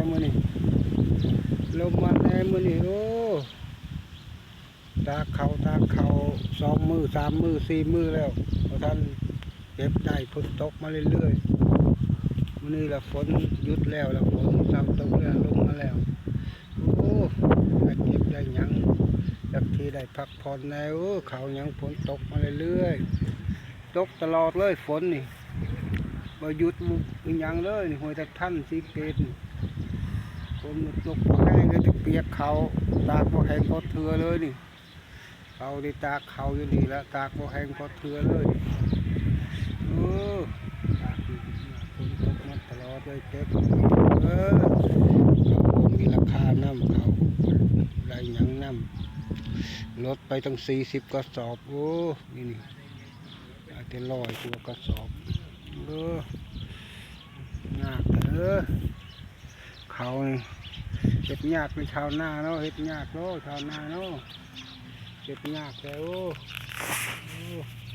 ມື້ນີ້ ລົມມາແດ່ມື້ນີ້ ໂອ້ ຕາກເຂົ້າ ຕາກເຂົ້າ ສອງມື້ ສາມມື້ ສີ່ມື້ແລ້ວ ບໍ່ທັນເກັບໄດ້ ຝົນຕົກມາເລື້ອຍໆ. ມື້ນີ້ລະຝົນຢຸດແລ້ວ ລະຝົນເຊົາຕົກແລ້ວ ລົມມາແລ້ວ. ໂອ້ ໄດ້ເກັບໄດ້ຫຍັງ ຈັກຊິໄດ້ພັກຜ່ອນແດ່. ໂອ້ ເຂົ້າຫຍັງ ຝົນຕົກມາເລື້ອຍໆ ຕົກຕະຫຼອດເລີຍຝົນນີ້ ບໍ່ຢຸດບໍ່ອີຫຍັງເລີຍນີ້. ຫ້ວຍຕາທັນ ສີເກດນີ້ ຝົນຕົກບໍ່ແຮງເລີຍ ຈະປຽກເຂົ້າ ຕາກບໍ່ແຫ້ງພໍເທື່ອເລີຍນີ້. ເຂົາໄດ້ຕາກເຂົ້າຢູ່ນີ້ລະ ຕາກບໍ່ແຫ້ງພໍເທື່ອເລີຍ. ເອີ ຕາກຢູ່ນີ້ ຝົນຕົກມາຕະຫຼອດເລີຍ ເກັບ ເອີ ເຂົ້າບໍ່ມີລາຄານຳ ເຂົ້າໄດ້ຫຍັງນຳ ລົດໄປຕັ້ງສີ່ສິບກະສອບ. ໂອ້ ນີ້ ນີ້ ອາດຈະຮ້ອຍກວ່າກະສອບ. ເອີ ຍາກເດີ ເຂົ້ານີ້ ເຮັດຍາກເປັນຊາວນາເນາະ ເຮັດຍາກເນາະ ຊາວນາເນາະ ເຮັດຍາກແທ້. ໂອ້ ໂອ້